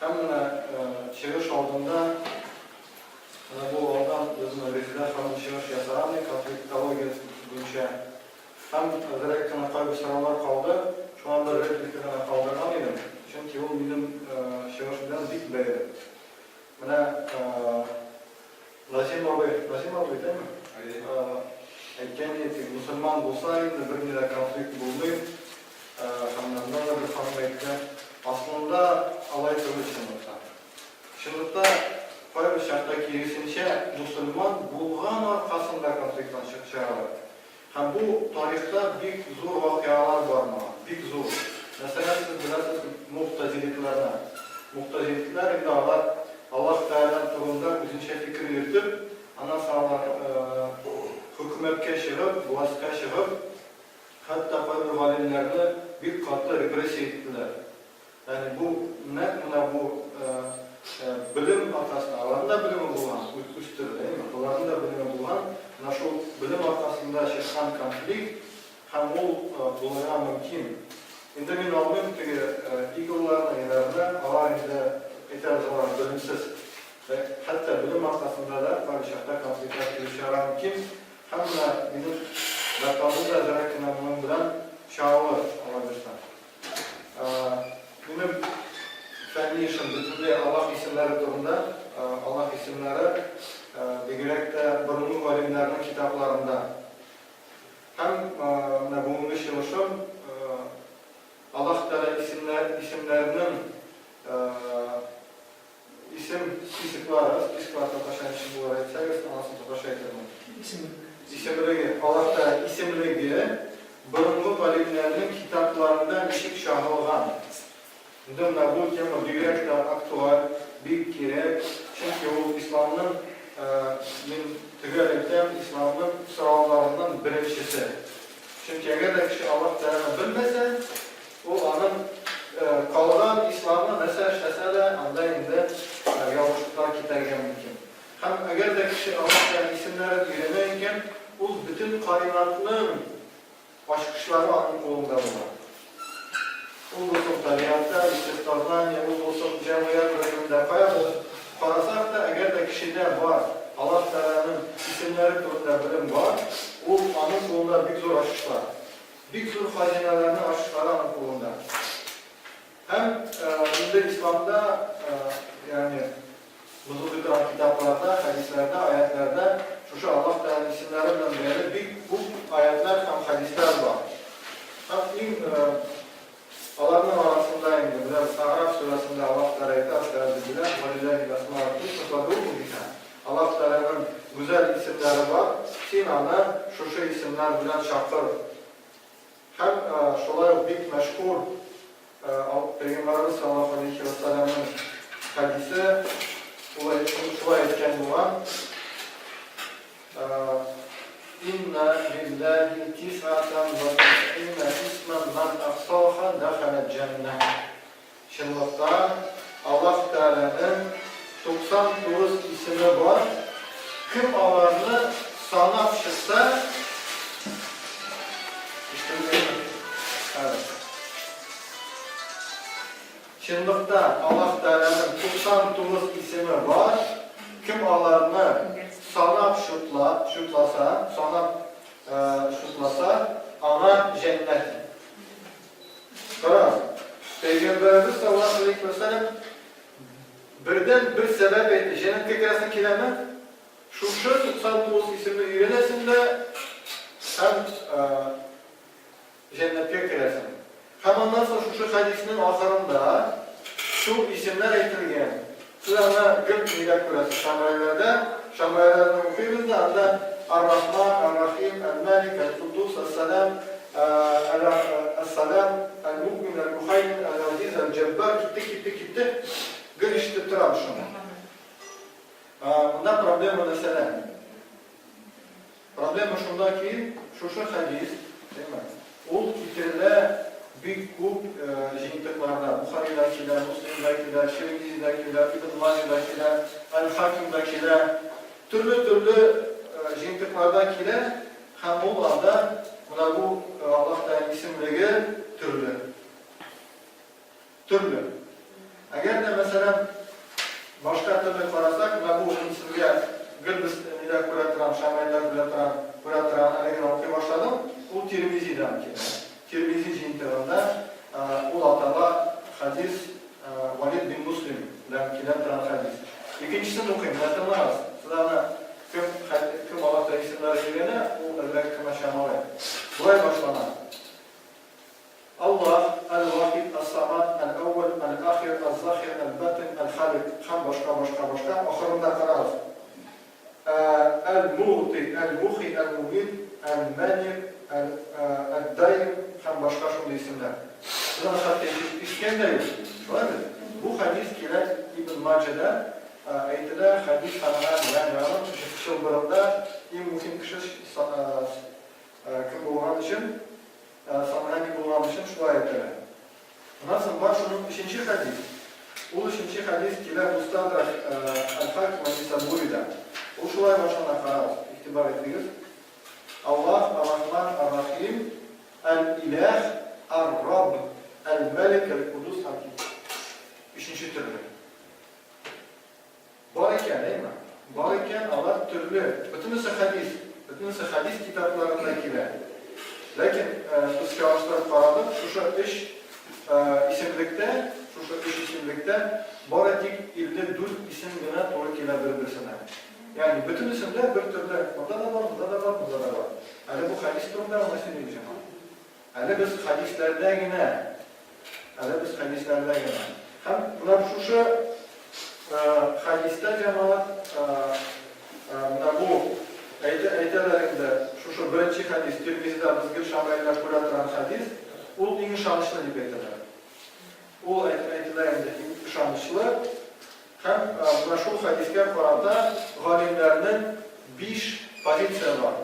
Һәм менә чыгыш алдында, менә бу алдан безнең Резеда ханым чыгыш ясаган иде конфликтология буенча. Һәм әзрәк кенә кайбер сораулар калды, шуңа бер реплика гына калдырган идем, чөнки ул минем чыгыш белән бик бәйле. Менә Назим абый, Назим абый, әйме? Әйе. Әйткән иде, мөселман булса инде берни дә конфликт булмый. Һәм монда да бер ханым әйтте. Асылында алай түгел чынлыкта. Чынлыкта кайбер чакта киресенчә, мөселман булган аркасында конфликттан чыгалар. Һәм бу тарихта бик зур вакыйгалар бар моңа, бик зур. Мәсәлән, сез беләсез мугътазилитларны. Мугътазилитлар инде алар Аллаһ Тәгалә турында үзенчә фикер йөртеп, аннан соң алар хөкүмәткә чыгып, властька чыгып, хәтта кайбер галимнәрне бик каты репрессия иттеләр. Ягъни бу нәкъ менә бу белем аркасында, аларның да белеме булган, үстерде, әйеме? Аларның да белеме булган, менә шул белем аркасында чыккан конфликт һәм ул булырга мөмкин. Инде мин алмыйм теге иглларны, ниләрне, алар инде, әйтәбез, алар белемсез. Хәтта белем аркасында да кайбер чакта конфликтлар килеп чыгарга мөмкин. Һәм менә минем докладым да әзрәк кенә моның белән чагылыр, алла бирса. Минем фәнни эшем бөтенләй Аллаһ исемнәре турында. Аллаһ исемнәре, бигрәк тә борынгы галимнәрнең китапларында. Һәм менә бүгенге чыгышым Аллаһ Тәгалә исемнәренең Исем списоклары, списоклар татарча ничек булыр әйтсәгез, анысын татарча әйтермен. Исемлек. Исемлеге, аларда исемлеге борынгы галимнәрнең китапларында ничек чагылган. Инде менә бу тема бигрәк тә актуаль, бик кирәк, чөнки ул исламның, мин төгәл әйтәм, исламның сорауларыннан беренчесе. Чөнки әгәр дә кеше Аллаһ Тәгаләне белмәсә, Ул аның калган исламы нәрсә эшләсә дә, анда инде ялгышлыклар китәргә мөмкин. Һәм әгәр дә кеше Аллаһ Тәгаләнең исемнәрен өйрәнә икән, ул бөтен каинатның ачкычлары аның кулында була. Ул булсын табигатьтә, естествознание, ул булсын җәмгыять белемендә, кая булып карасак та, әгәр дә кешедә бар Аллаһ Тәгаләнең исемнәре турында белем бар, ул аның кулында бик зур ачышлар. Бик зур хазинәләрнең ачышлары аның кулында. Һәм инде исламда, ягъни без укый торган китапларда, хәдисләрдә, аятләрдә шушы Аллаһ Тәгаләнең исемнәре белән бәйле бик күп аятлар һәм хәдисләр бар. Һәм иң аларның арасында инде беләбез, Әгъраф сүрәсендә Аллаһ Тәгалә әйтә, Әстәгыйзу билләһ, Вәлилләһил әсмаул хусна фадъуһу биһа. Аллаһ Тәгаләнең гүзәл исемнәре бар, син аны шушы исемнәр белән чакыр. Һәм шулай ук бик мәшһүр Пәйгамбәребез саллаллаһу галәйһи вә сәлләмнең хәдисе, ул шулай әйткән булган, Инна лилләһи тисгатан вә тисгина исмән мән әхсаха дәхәлә җәннә. Чынлыкта, Аллаһ Тәгаләнең 99 исеме бар, кем аларны санап чыкса, ишетелмиме? Хәзер. Чынлыкта, Аллаһ Тәгаләнең 99 исеме бар, кем аларны санап чутла, чутласа, санап чутласа, аңа җәннәт. Карагыз, Пәйгамбәребез саллаллаһу алейһи вә сәлләм бердән бер сәбәп әйтте. Җәннәткә керәсең киләме? Шушы 99 исемне өйрәнәсең дә һәм җәннәткә керәсең. Һәм аннан соң шушы хәдиснең ахырында шул исемнәр әйтелгән. Сез аны гел нидә күрәсез? Шамаилләрдә, Шамаилләрне укыйбыз да, анда Ар-Рахман, Ар-Рахим, Әл-Мәлик, Әл-Куддус, Әс-Сәлам, Әс-Сәлам, Әл-Муъмин, Әл-Мухаймин, Әл-Газиз, Әл-Җәббар, китте, китте, китте. Гел ишетеп торабыз шуны. Монда проблема нәрсәдә? Проблема шунда ки, шушы хәдис, әйме, ул китерелә бик күп җыентыкларда, Бухарида килә, Муслимда килә, Тирмизида килә, Ибн Маҗада килә, Әл-Хакимда килә. Төрле-төрле җыентыкларда килә һәм ул анда менә бу Аллаһ Тәгаләнең исемлеге төрле. Төрле. Әгәр дә, мәсәлән, башка төрле карасак, менә бу мин сезгә гел без нидә күрә торам, шәмаилләр белә торам, күрә торам, әле генә укый башладым, ул Тирмизидан килә. Тирмизи җыентыгында ул атала хәдис Валид бин Муслим белән килә торган хәдис. Икенчесен укыйм, менә тыңлагыз. Сез аны кем кем Аллаһ исемнәрен өйрәнә, ул әзрәк кенә чамалый. Болай башлана. Аллаһ, Әл-Вахид, Әс-Самад, Әл-Әүвәл, Әл-Ахир, Әз-Захир, Әл-Батин, Әл-Халик һәм башка, башка, башка. Ахырында карагыз. Әл-Мугъти, Әл-Мухи, Әл-Мумит, Әл-Мани, Әд-Даим һәм башка шундый исемнәр. Без аны хәтта ишеткән дә юк. Шулай бит? Бу хәдис килә Ибн Маҗада әйтелә, хәдис санаган, ягъни аның чылбырында иң мөһим кеше кем булган өчен, Сангани булган өчен шулай әйтелә. Аннан соң бар шуның өченче хәдис. Ул өченче хәдис килә Мустадрак Әл-Хаким Ән-Нисабурида. Ул шулай башлана, карагыз, игътибар итегез. Аллаһ, Ар-Рахман, Ар-Рахим, Әл-Иләһ, Ар-Рабб, Әл-Мәлик, Әл-Кудус, Хаким. Өченче төрле. Бар икән, әйме? Бар икән, алар төрле. Бөтенесе хәдис, бөтенесе хәдис китапларында килә. Ләкин без чагыштырып карадык, шушы өч исемлектә, шушы өч исемлектә бары тик 54 исем генә туры килә бер-берсенә. Ягъни бөтенесендә бер төрле, монда да бар, монда да бар, монда да бар. Әле бу хәдис турында гына сөйлим, җәмәгать. Әле без хәдисләрдә генә, әле без хәдисләрдә генә. Һәм менә шушы хәдистә, җәмәгать, менә бу әйтә, әйтәләр инде, шушы беренче хәдис, Тирмизидә без гел шамаилләр күрә торган хәдис, ул иң ышанычлы дип әйтәләр. Ул әйтелә инде иң ышанычлы. Һәм менә шул хәдискә карата галимнәрнең биш позиция бар.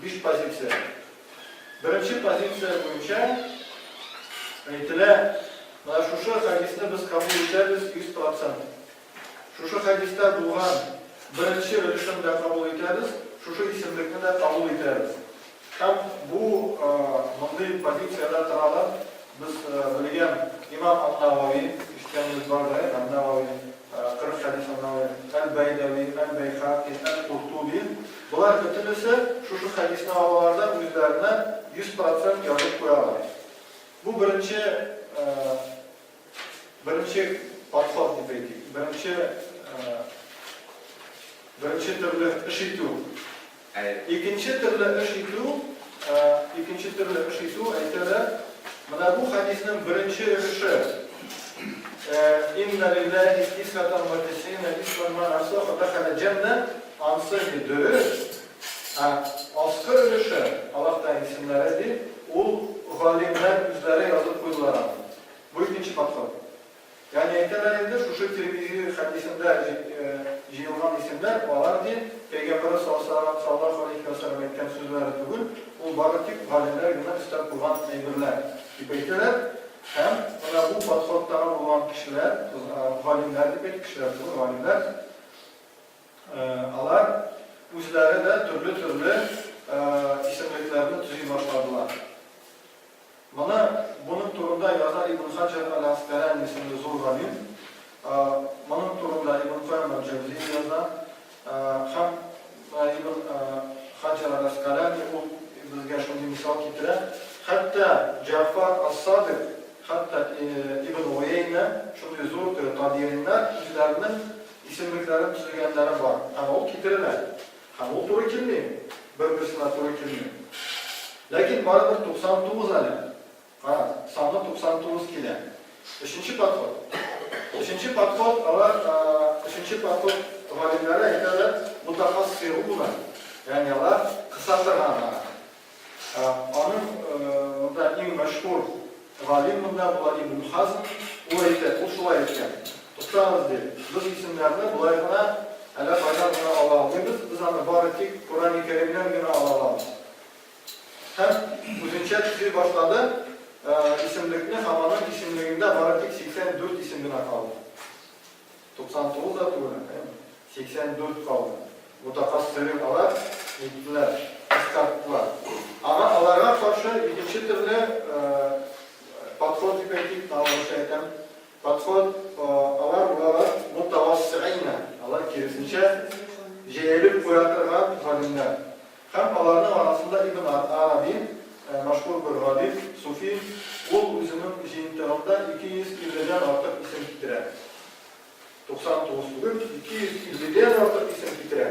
Биш позиция. Беренче позиция буенча әйтелә, менә шушы хәдисне без кабул итәбез 100 процент. Шушы хәдистә булган беренче өлешен дә кабул итәбез, шушы исемлекне дә кабул итәбез. Һәм бу мондый позициядә торалар без белгән имам ан-Навави, ишеткәнегез бардыр, әйе, ан-Навави, 40 хәдис ан-Навави, әл-Бәйдәви, әл-Бәйхаки, әл-Куртуби. Болар бөтенесе шушы хәдисне алалар да үзләренә 100 процент язып куялар. Бу беренче беренче подход дип әйтик, беренче беренче төрле эш итү. Икенче төрле эш итү, икенче төрле эш итү, әйтәләр, менә бу хәдиснең беренче өлеше, Иннә лилләһи тисгатан вә тисгина исман ман ахсаха дахәлә җәннә, ансы ди дөрес, ә аскы өлеше, Аллаһ Тәгаләнең исемнәре ди, ул галимнәр үзләре язып куйдылар аны. Бу икенче подход. Ягъни әйтәләр инде, шушы Тирмизи хәдисендә җыелган исемнәр, алар, ди, Пәйгамбәребез саллаллаһу галәйһи вә сәлләм әйткән сүзләре түгел, ул бары тик галимнәр генә өстәп куйган әйберләр, дип әйтәләр. Һәм менә бу подходтагы булган кешеләр, галимнәр дип әйтик, кешеләр түгел, галимнәр, алар үзләре дә төрле-төрле исемлекләрне төзи башладылар. Моны, моның турында яза Ибн Хаҗар әл-Аскалани исемле зур галим. Моның турында Ибн Кайм әл-Җәүзия яза. Һәм Ибн Хаҗар әл-Аскалани ул безгә шундый мисал китерә. Хәтта Җәгъфар ас-Садык, хәтта Ибн Уәйнә, шундый зур табигыйннар үзләренең исемлекләрен төзегәннәре бар. Һәм ул китерелә. Һәм ул туры килми, бер-берсенә туры килми. Ләкин барыбер 99 әле. Карагыз, саны 99 килә. Өченче подход. Өченче подход, алар, өченче подход галимнәре әйтәләр, мутахассируна, ягъни алар кыса торганнар. Аның монда иң мәшһүр галим монда була Ибн Хазм, ул әйтә, ул шулай әйткән, Туктагыз, ди, без исемнәрне болай гына әллә кайдан гына ала алмыйбыз, без аны бары тик Коръәни Кәримнән генә ала алабыз. Һәм үзенчә төзи башлады исемлекне һәм аның исемлегендә бары тик 84 исем генә калды. 99 да түгел, әйеме? 84 калды. Мутакассыйрин алар ниттеләр, кыскарттылар. Аңа аларга каршы икенче төрле подход дип әйтик, тагын русча әйтәм. подход, алар булалар мутавассиина, алар киресенчә җәелеп куя торган галимнәр. Һәм аларның арасында Ибн Араби, мәшһүр бер галим, суфи, ул үзенең җыентыгында 250 дән артык исем китерә. 99 түгел, 250 дән артык исем китерә.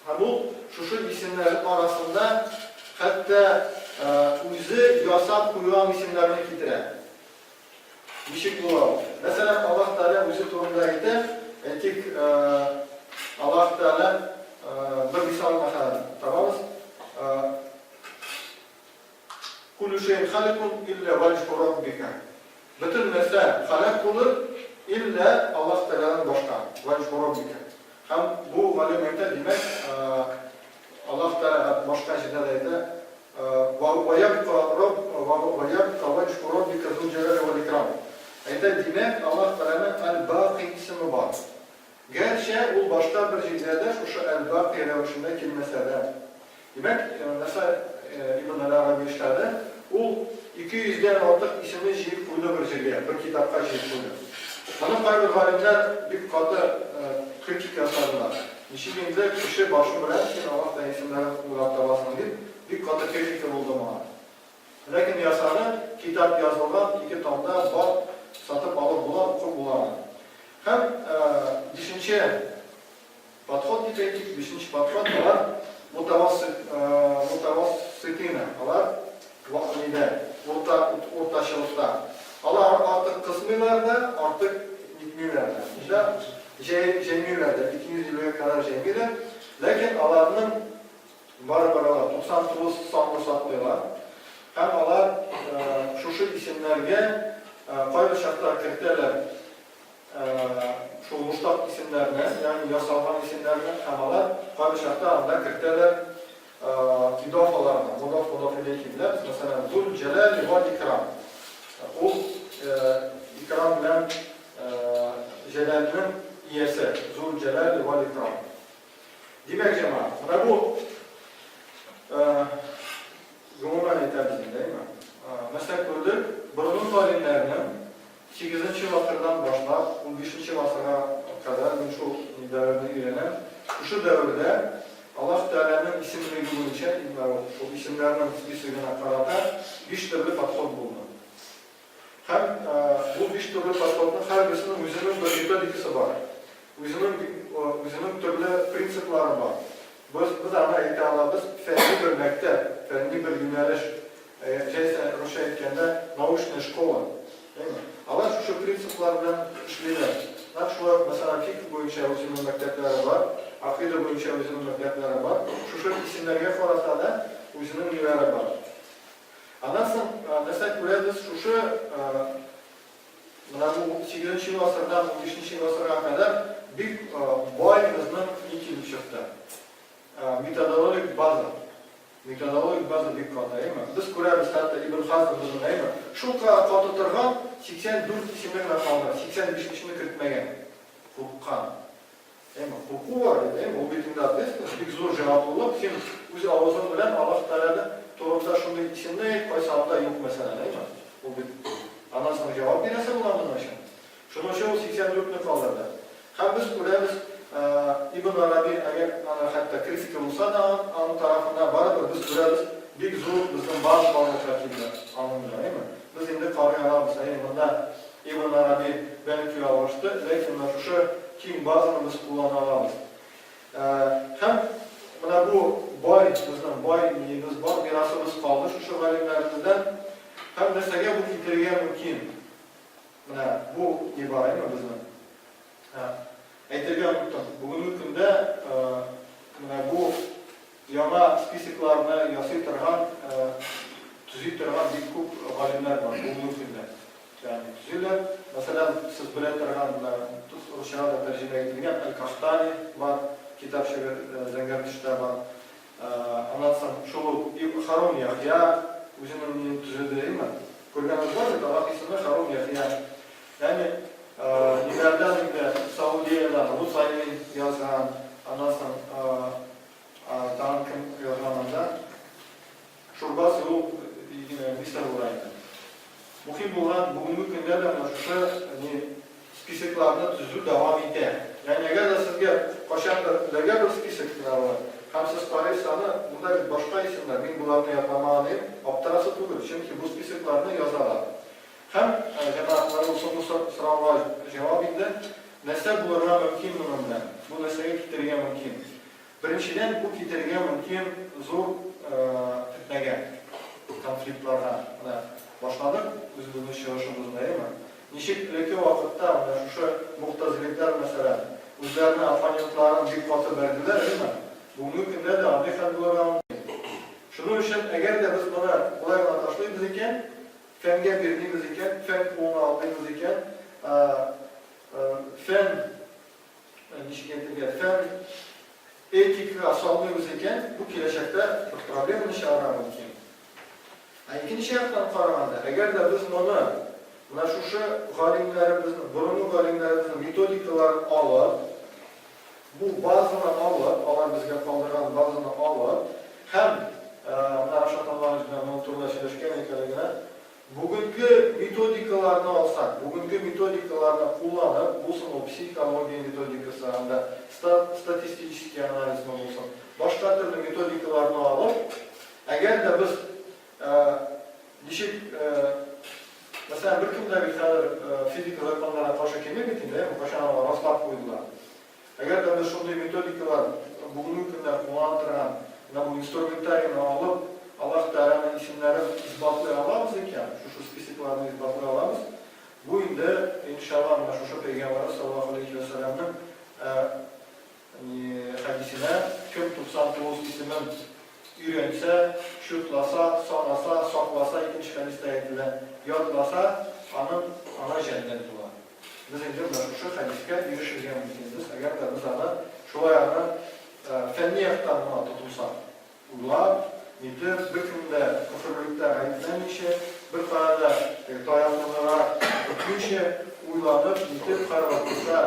Һәм ул шушы исемнәр арасында хәтта үзе ясап куйган исемнәрне китерә. Ничек була ул? Мәсәлән, Аллаһ Тәгалә үзе турында әйтә, әйтик, Аллаһ Тәгалә бер мисал мәсәлән табабыз. Куллю шәйин халикун илля ваҗһу раббика. Бөтен нәрсә халәк булыр, илля Аллаһ Тәгаләдән башка, ваҗһу раббика. Һәм бу галим әйтә, димәк, Аллаһ Тәгалә башка җирдә дә әйтә, Ва ябка раб ва ябка ваҗһу раббика зул җәлали вәл икрам. Әйтә, димәк, Аллаһ Тәгаләнең Әл-Бакый исеме бар. Гәрчә ул башка бер җирдә дә шушы Әл-Бакый рәвешендә килмәсә дә. Димәк, нәрсә Ибн Әл-Араби эшләде? Ул 200 дән артык исемне җыеп куйды бер җиргә, бер китапка җыеп куйды. Моны кайбер галимнәр бик каты критика ясадылар. Ничек инде кеше башы белән син Аллаһ Тәгалә исемнәрен уйлап табасың дип, бик каты критика булды моңа. Ләкин ясады, китап язылган, ике томда бар, сатып алып була, укып була аны. Һәм бишенче подход дип әйтик, бишенче подход, алар мутавассытина, алар нидә, урта, уртачылыкта. Алар артык кысмыйлар да, артык нитмиләр дә. Нидә? Җәй, җәймиләр дә, 250 гә кадәр җәймиләр. Ләкин аларның барыбер алар 99 санны саклыйлар. Һәм алар шушы исемнәргә кайбер чакта кертәләр шул муштак исемнәрне, ягъни ясалган исемнәрне, һәм алар кайбер чакта анда кертәләр идафаларны, мудаф, мудаф иләйһи беләбез, мәсәлән, зул җәләли вәл икрам. Ул икрам белән җәләлнең иясе, зул җәләли вәл икрам. Димәк, җәмәгать, менә бу гомумән әйтәбез инде, әйме? Нәрсә күрдек? Борынгы галимнәрнең сигезенче гасырдан башлап унбишенче гасырга кадәр, мин шул дәверне өйрәнәм, шушы дәвердә Аллаһ Тәгаләнең исемлеге буенча, шул исемнәрнең списогына карата биш төрле подход булды. Һәм бу биш төрле подходның һәрберсенең үзенең бер методикасы бар, үзенең үзенең төрле принциплары бар. Без, без аны әйтә алабыз, фәнни бер мәктәп, фәнни бер юнәлеш, яисә русча әйткәндә, научная школа. Әйме? Алар шушы принциплар белән эшлиләр. Нәкъ шулай ук, мәсәлән, фикһ буенча үзенең мәктәпләре бар, акыйда буенча үзенең мәктәпләре бар. Шушы исемнәргә карата да үзенең ниләре бар. Аннан соң нәрсә күрәбез, шушы менә бу сигезенче гасырдан унбишенче гасырга кадәр бик бай безнең ни килеп чыкты? Методологик база. Методологик база бик каты, әйме? Без күрәбез, хәтта Ибн Хазм безнең, әйме? Шул кадәр каты торган, 84 исеме генә калды, 85 нчене кертмәгән. Курыккан. Әйме, курку бар бит, әйме, ул бит инде ответственность, бик зур җаваплылык, син үз авызың белән Аллаһ Тәгалә турында шундый исемне әйт, кайсы анда юк, мәсәлән, әйме? Ул бит аннан соң җавап бирәсе була моның өчен. Шуның өчен ул 84 не калдырды. Һәм без күрәбез, Ибн Араби, әгәр аны хәтта критика булса да аның тарафыннан, барыбер без күрәбез, бик зур безнең база барлыкка килде аның белән, әйме? Без инде карый алабыз, әйе, монда Ибн Араби бәлки ялгышты, ләкин менә шушы киң базаны без куллана алабыз. Һәм менә бу бай, безнең бай ниебез бар, мирасыбыз калды шушы галимнәребездән. Һәм нәрсәгә бу китерергә мөмкин? Менә бу ни бар, әйме, безнең? Әйтергә оныттым, бүгенге көндә менә бу яңа списокларны ясый торган, төзи торган бик күп галимнәр бар бүгенге көндә. Ягъни төзиләр. Мәсәлән, сез белә торган менә русчага да тәрҗемә ителгән Әл-Кахтани бар, китап шигырь зәңгәр төстә бар. Аннан соң шул ук Харун Яхъя үзенең ниен төзеде, әйеме? Күргәнегез бар бит, араб исеме Харун Яхъя. Ягъни ниләрдән инде Саудиядән Гусайни язган, аннан соң тагын кем язган анда? Шурбасы ул Мисыр була инде. Мөһим булган бүгенге көндә дә менә шушы ни. Аларны төзү дәвам итә. Ягъни әгәр дә сезгә кайчандыр эләгә бер список менә болай, һәм сез карыйсыз аны, монда бит башка исемнәр, мин боларны ятламаган идем, аптырасы түгел, чөнки бу списокларны язалар. Һәм, җәмәгать, менә бу соңгы сорауга җавап инде, нәрсә булырга мөмкин моның белән? Бу нәрсәгә китерергә мөмкин? Беренчедән, бу китерергә мөмкин зур фетнәгә, конфликтларга. Менә башладык үзебезнең чыгышыбызны, әйеме? Ничек элекке вакытта менә шушы мугътазилитлар, мәсәлән, үзләренең оппонентларын бик каты бәрделәр, әйеме? Бүгенге көндә дә андый хәл булырга мөмкин. Шуның өчен, әгәр дә без моны болай гына ташлыйбыз икән, фәнгә бирмибез икән, фән кулына алмыйбыз икән, фән, ничек әйтергә, фән этикага салмыйбыз икән, бу киләчәктә бер проблеманы чыгарырга мөмкин. Ә икенче яктан караганда, әгәр дә без моны менә шушы галимнәребезнең, борынгы галимнәребезнең методикаларын алып, бу базаны алып, алар безгә калдырган базаны алып һәм, менә Рашат Анович белән моның турында сөйләшкән идек әле генә, бүгенге методикаларны алсак, бүгенге методикаларны кулланып, булсын ул психология методикасы, анда статистический анализмы булсын, башка төрле методикаларны алып, әгәр дә без ничек, мәсәлән, беркем дә бит хәзер физика законнарына каршы килми бит инде, әйеме, кайчан алар раслап куйдылар. Әгәр дә без шундый методикалар бүгенге көндә куллана торган менә бу инструментарийны алып, Аллаһ Тәгаләнең исемнәрен исбатлый алабыз икән, шушы списокларны исбатлый алабыз, бу инде, иншалла, менә шушы Пәйгамбәребез саллаллаһу алейһи вә сәлләмнең хәдисенә кем 99 исемен өйрәнсә, чутласа, санаса, сакласа, икенче хәдистә әйтелә, ятласа, аның аңа җәннәт була. Без инде менә шушы хәдискә ирешергә мөмкинбез, әгәр дә без аны шулай аны фәнни яктан гына тотынсак. Уйлап, нитеп, беркемне дә көферлектә гаепләмичә, беркая да теге таякны ныграк төртмичә, уйланып, нитеп, һәрвакытта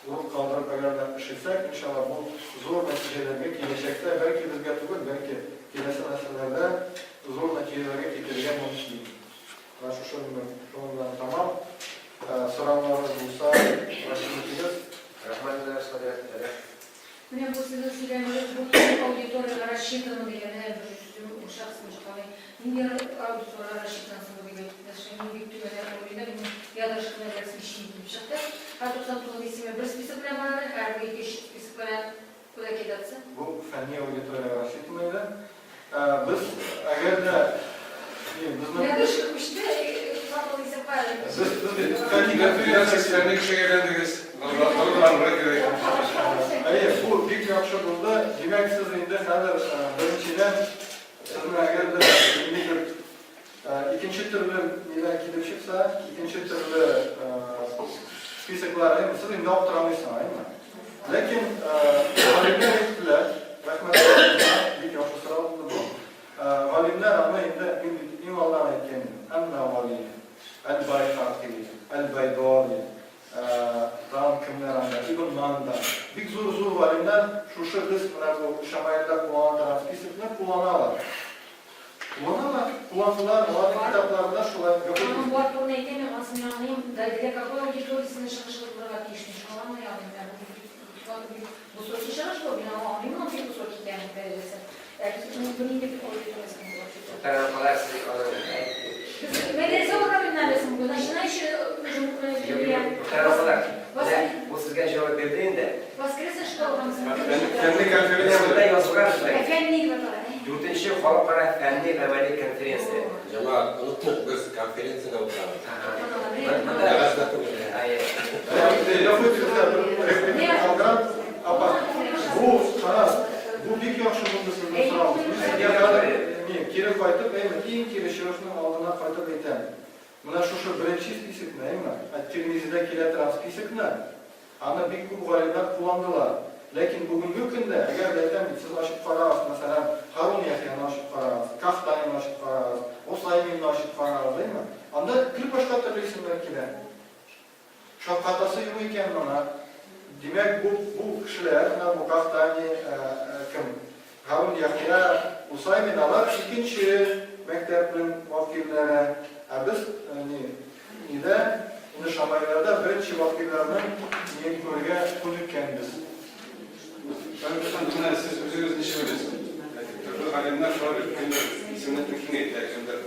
урын калдырып әгәр дә эш итсәк, иншалла, бу зур нәтиҗәләргә киләчәктә, бәлки безгә түгел, бәлки киләсе нәселләрдә зур нәтиҗәләргә китерергә мөмкин. Менә шушы минем шуның белән тәмам. Сорауларыгыз булса, рәхим итегез. Рәхмәт, Илназ хәзрәт. Менә бу сезнең сөйләмегез бу киң аудиториягә рассчитано дигән, менә бер сүзем урысча кысмыйча калмый. Нинди аудиториягә рассчитан соң бу дигән? Нәрсә, мин бик түбәнрәк уровеньда, минем ядрышканы бераз смещение килеп чыкты. Һәр 99 исеме бер список белән барадыр, һәр бер ике-өч список белән куда кидаться? Бу фәнни аудиториягә рассчитано иде. Без әгәр дә безнең Ядрышко күчте, капыл исәпкә. Без без бит фәнни конференция. Сез фәнни кешегә әйләндегез. Горурланырга кирәк. Әйе, бу бик яхшы булды. Димәк, сез инде хәзер беренчедән сезнең әгәр дә ниндидер икенче төрле ниләр килеп чыкса, икенче төрле списоклар, әйеме, сез инде аптырамыйсың, әйеме? Ләкин галимнәр әйттеләр, рәхмәт аларга, бик яхшы сорау булды бу. Галимнәр аны инде, мин бит иң алдан әйткән идем, Ән-Навави, Әл-Байхаки, Әл-Байдави, тагын кемнәр анда, Ибн Манда. Бик зур-зур галимнәр шушы без менә бу шамаилдә куллана торган списокны кулланалар. Кулланалар, кулландылар, аларның китапларында шулай. Аның бар турын әйтәм мин, анысын мин аңлыйм, да для какой аудитории сезнең чыгышыгыз булырга тиеш, мин шуны аңлый алмыйм, ә бу бик бик высокий чыгыш бу, мин аңа аңлыйм моның бик высокий икәнен дәрәҗәсен, ә без бу нинди аудиториясенең булырга тиеш? Мөхтәрәм апалар, сез аны әйттегез. Без мәдрәсә уровеньнан без начинающий Мөхтәрәм апалар, менә бу сезгә җавап бирде инде. Воскресная школа Фәнни конференция. Монда язылган шулай. Фәнни дип атала. Дүртенче халыкара фәнни-гамәли конференция. Җәмәгать, оныттык, без конференциядә утырабыз. Монда Кәгазьдә түгел. Әйе. Гафу итегез, бер реплика калдырам. Апа, бу, карагыз, бу бик яхшы булды сезнең соравыгыз. Мин сезгә хәзер, ни, кире кайтып, әйме, иң кире чыгышның алдына кайтып әйтәм. Менә шушы беренче списокны, әйме, Әт-Тирмизидә килә торган списокны, Аны бик күп галимнәр кулландылар. Ләкин бүгенге көндә, әгәр дә әйтәм бит, сез ачып карагыз, мәсәлән, Һарун Яхъяны ачып карагыз, Кахтанины ачып карагыз, Усайминны ачып карагыз, әйме? Анда гел башка төрле исемнәр килә. Шаккатасы юк икән моңа. Димәк, бу, бу кешеләр, менә бу Кахтани, кем, Һарун Яхъя, Усаймин, алар икенче мәктәпнең вәкилләре. Ә без, ни, нидә? Инде шамаилләрдә беренче вакыйларның ниен күрергә күнеккәнбез. Фәнис менә сез үзегез ничек уйлыйсыз? Төрле галимнәр шулай бит, кемдер исемне киңәйтә, кемдер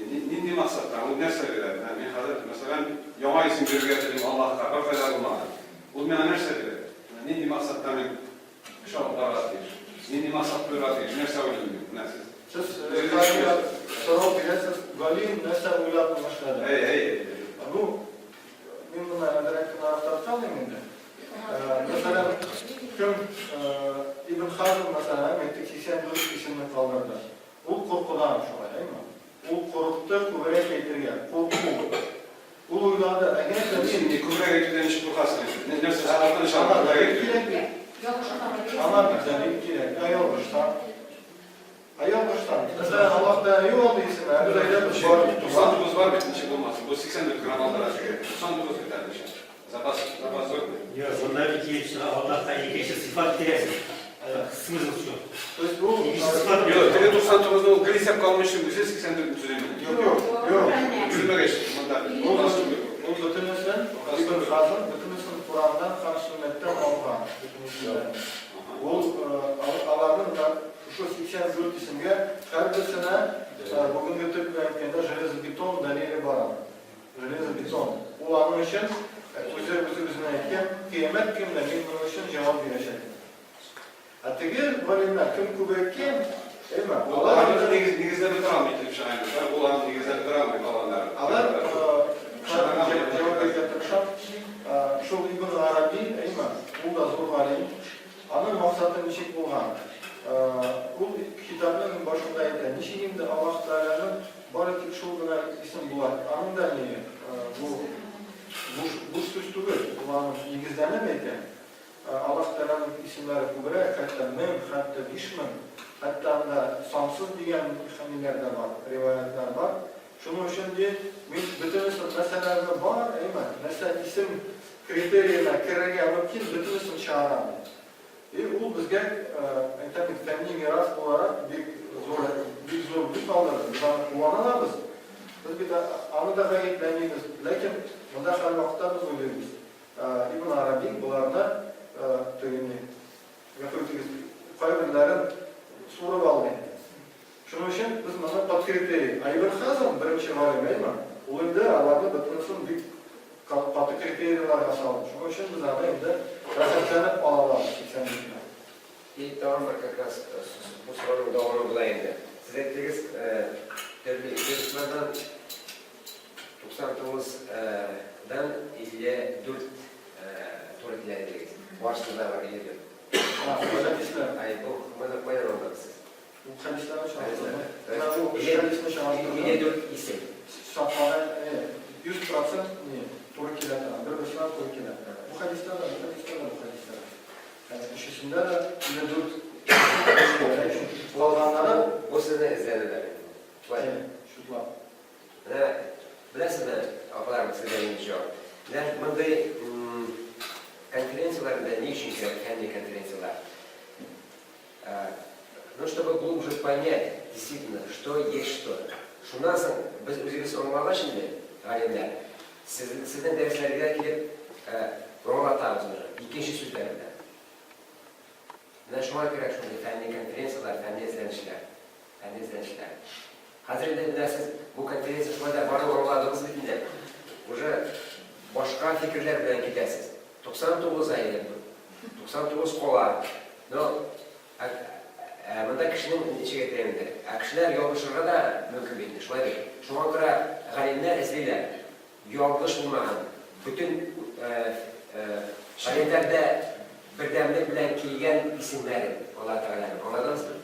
нинди максатта, ул нәрсә бирә? Менә мин хәзер, мәсәлән, яңа исем бирергә телим Аллаһка, беркайда булмаган. Ул миңа нәрсә бирә? Менә нинди максатта мин эш алып барырга тиеш? Нинди максат куярга тиеш? Нәрсә уйлыйм мин? Менә сез. Сез Галимгә сорау бирәсез, Галим нәрсә уйлап моны эшләде? Әй, әй. Бу, мин моны әзрәк кенә тартканым инде. Мәсәлән, кем Ибн Хазм, мәсәлән, әйтик, 84 исемне калдырды. Ул куркудан шулай, әйме? Ул курыкты күбрәк әйтергә, курку. Ул уйлады, әгәр дә мин Нинди күбрәк әйтүдән ничек куркасың инде? Нәрсә куркыныч аңа Аңа дәлил кирәк бит. Аңа бит дәлил кирәк. Ә ялгышсаң? Ә ялгышсаң? Мәсәлән, Аллаһ Тәгалә юк андый исеме, ә без әйтәбез, бар бит. 99 бар бит, ничек булмасын. Бу 84 грамм алдыра теге. 99 бит әле ничә. Запас, запас зур бит. Юк, монда бит килеп чыга, Аллаһка икенче сыйфат бирәсең. Смысл шул. То есть бу Икенче сыйфат. Юк, теге 99-ны ул гел исәпкә алмыйча үзе 84 төземи. Юк, юк, юк. Төземәгәч, монда. Ул ул бөтенесен Ибн Хазм бөтенесен Кораннан һәм Сөннәттән алган бөтен исемнәрне. Ул аларның да шушы 84 исемгә һәрберсенә бүгенге тел белән әйткәндә железобетон дәлиле бар аның. Железобетон. Ул аның өчен үзе үзе үзенә әйткән, кыямәт көнендә мин моның өчен җавап бирәчәкмен. Ә теге галимнәр кем күп әйткән, әйме, Ул алар аны нигез нигезләп бетерә алмый килеп чыга инде. Ул аны нигезләп бетерә алмый калганнары. Алар җавап бирергә тырышам. Шул Ибн Араби, әйме, ул да зур галим. Аның максаты ничек булган? Ул китапның иң башында әйтә, ничек инде Аллаһ Тәгаләнең бары тик шул гына исем була. Аның да ни, бу буш, буш сүз түгел, ул аның нигезләнеп әйтә. Аллаһ Тәгаләнең исемнәре күбрәк, хәтта 1000, хәтта 5000, хәтта анда сансыз дигән хәниләр дә бар, риваятлар бар. Шуның өчен ди, мин бөтенесен нәрсәләрне бар, әйме, нәрсә исем критериена керергә мөмкин, бөтенесен чыгарам ди. И ул безгә, әйтәм бит, фәнни мирас буларак бик зур, бик зур бик калдырды. Без аны куллана алабыз. Без бит аны да гаепләмибез. Ләкин монда һәрвакытта без уйлыйбыз. Ибн Араби боларны тегене, гафу итегез, кайберләрен суырып алды инде. Шуның өчен без моны под критерий. Ә Ибн Хазм, беренче галим, әйме? Ул инде аларны бөтенесен бик каты критерийларга салды. Шуның өчен без аны инде рәхәтләнеп ала алабыз 84-не. И тагын бер как раз бу сорауның дәвамы була инде. Сез әйттегез, төрле вируслардан 99 дан 54 туры килә дидегез. Барысында да бар 54. Хәдисләр. Ай, бу моны кайдан алдыгыз сез? Бу хәдисләрне чагыштырдым. Менә бу өч хәдисне чагыштырдым. 54 исем. Саклана, 100% не, туры килә тора. Бер-берсенә туры килә. Бу хәдистә дә, бу хәдистә дә, бу хәдистә дә. Ягъни өчесендә дә 54 калганнары Бу сезнең эзләнүләр. Шулай. Шутлап. Менә беләсезме, апаларым, сезгә нинди җавап? Менә мондый конференцияләрдә ни өчен кирәк фәнни конференцияләр? Ну, чтобы глубже понять, действительно, что есть что. Шуннан соң без үзебез аңлагач инде, галимнәр, сезнең дәресләргә килеп аңлатабыз моны, икенче сүзләр белән. Менә шуңа кирәк шундый фәнни конференцияләр, фәнни эзләнешләр. Фәнни эзләнешләр. Хәзер инде менә сез бу конференция шулай да барып аңладыгыз бит инде. Уже башка фикерләр белән китәсез. 99 әйе, 99 кала. Но ә монда кешенең ничек әйтергә инде? Ә кешеләр ялгышырга да мөмкин бит инде, шулай бит. Шуңа күрә галимнәр эзлиләр. Ялгыш булмаган, бөтен галимнәрдә бердәмлек белән килгән исемнәрен Аллаһ Тәгаләнең. Аңладыгызмы?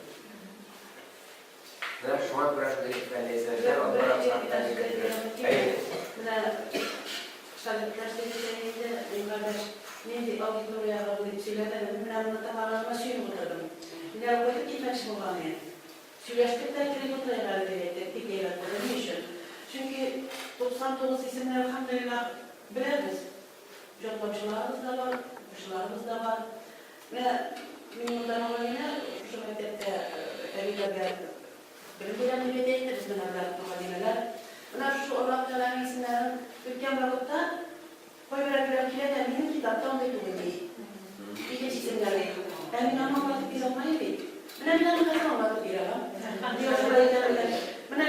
Менә шуңа күрә шундый фәнни эзләнүләр алып барабыз һәм фәнни конференция. Әйе. Менә шагыйрьләр сөйләгән инде, мин кардәш, нинди аудиториягә бу дип сөйләде, мин менә моны тыңлаганыма сөенеп утырдым. Мин әле кайтып китмәкче булган идем. Сөйләштек тә килеп утырыйк әле дип әйттек, бик әйбәт булды. Ни өчен? Чөнки 99 исемне, әлхәмдүлилләһ, беләбез. Җотлаучыларыбыз да бар, укучыларыбыз да бар. Менә мин монда мөгаллимә, шушы мәктәптә әбиләргә белем бирәм дип әйтә инде, безнең әбиләр, мөгаллимәләр. Менә шушы Аллаһ Тәгаләнең исемнәрен үткән вакытта. Кайберәүләр килә дә, минем китапта андый түгел, ди. Икенче исемнәр ди. Ә мин аны аңлатып бирә алмыйм бит. Менә мин аны хәзер аңлатып бирә алам. Нигә шулай икәнен. Менә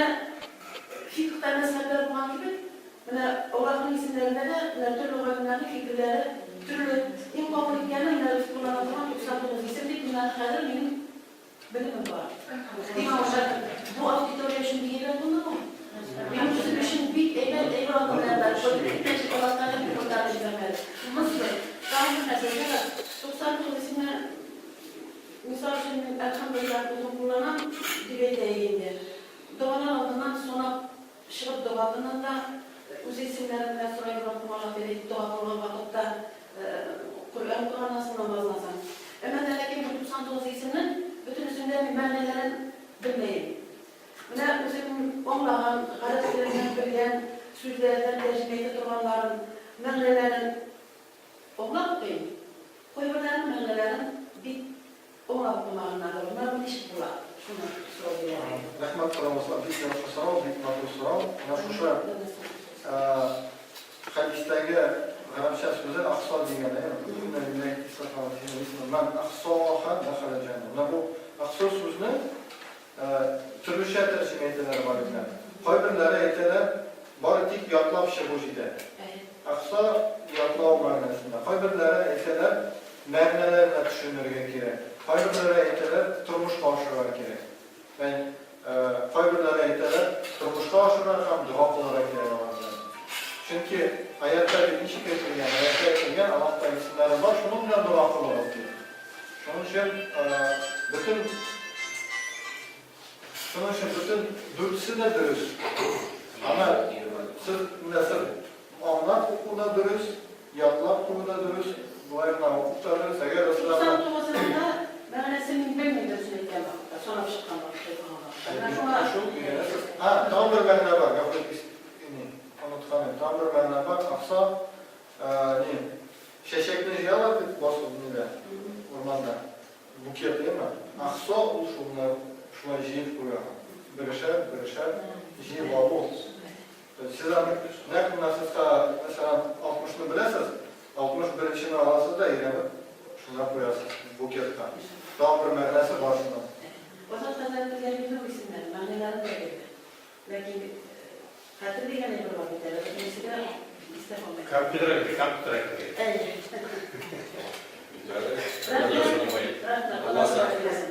фикһта мәзһәбләр булган кебек, менә Аллаһның исемнәрендә дә менә төрле галимнәрнең фикерләре төрле. Иң кабул иткәне менә без куллана торган 99 исем дип, менә хәзер минем Белемем бар. Димәк, уже бу аудитория өчен бик әйбәт булды бу. Минем үзем өчен бик әйбәт әйбер алдым менә бер. Кайтып Аллаһ Тәгалә бик уртаны җибәрмәде. Монысы тагын бер нәрсә. Ягъни 99 исемне мисал өчен мин әлхәмдүлилләһ үзем кулланам дип әйтә инде. Догалар алдыннан санап чыгып дога кылынам да, үз исемнәрен дә сорыйм Раббым Аллаһ дип әйтеп дога кылган вакытта, Коръән укыганнан соң, намаздан соң. Әмма дә ләкин бу 99 исемнең бөтенесен дә мин мәгънәләрен белмәем. Менә үзем аңлаган, гарәп теленнән белгән сүзләрдән тәрҗемә итә торганнарын, мәгънәләрен аңлап укыйм. Кайберләренең мәгънәләрен бик аңлап укымаганнар да бар. Менә бу ничек була? Шуны сорау бирәм. Рәхмәт соравыгызга, бик яхшы сорау, бик матур сорау. Менә шушы хәдистәге гарәпчә сүзе ахса дигәне, иннә лилләһи тисгатә вә тисгина исмән, мән ахсаха дәхәләл җәннә. Менә бу ахса сүзне төрлечә тәрҗемә итәләр галимнәр. Кайберләре әйтәләр, бары тик ятлап чыгу җитә. Ахса ятлау мәгънәсендә. Кайберләре әйтәләр, мәгънәләренә төшенергә кирәк. Кайберләре әйтәләр, тормышка ашырырга кирәк. Ягъни, кайберләре әйтәләр, тормышка ашырырга һәм дога кылырга кирәк алар белән. Чөнки аятьтә бит ничек әйтелгән? Аятьтә әйтелгән, Аллаһ исемнәре бар, шуның белән дога кылыгыз дип. Шуның өчен бөтен Шуның өчен бөтен дүртесе дә дөрес. Аны сез менә сез аңлап уку да дөрес, ятлап кую да дөрес, болай гына уку да дөрес. Әгәр дә сез аны 99-ында мәгънәсен мин белмим дөресен әйткән вакытта, санап чыккан вакытта, укыган вакытта. Менә шуңа Шул өйрәнәсез. А, тагын бер мәгънә бар, гафу итегез, ни, оныткан идем. Тагын бер мәгънә бар, акса, ни, чәчәкне җыялар бит басу нидә, урманда. Букет яме. Ахсо ул шуны шулай җыеп куя. Берешәр, берешәр җыеп алу. Сез аны нәкъ менә сез мәсәлән, 60-ны беләсез, 61-нчене аласыз да өйрәнеп шунда куясыз букетка. Тагын бер мәгънәсе бар шуның. Азат хәзрәт безгә бирде бу исемнәрне, мәгънәләрен дә бирде. Ләкин хәтер дигән әйбер бар бит әле, бөтенесе дә истә калмый. Компьютер әйтте, компьютер әйтте. Әйе. Рәхмәт, рәхмәт, Алла разый булсын.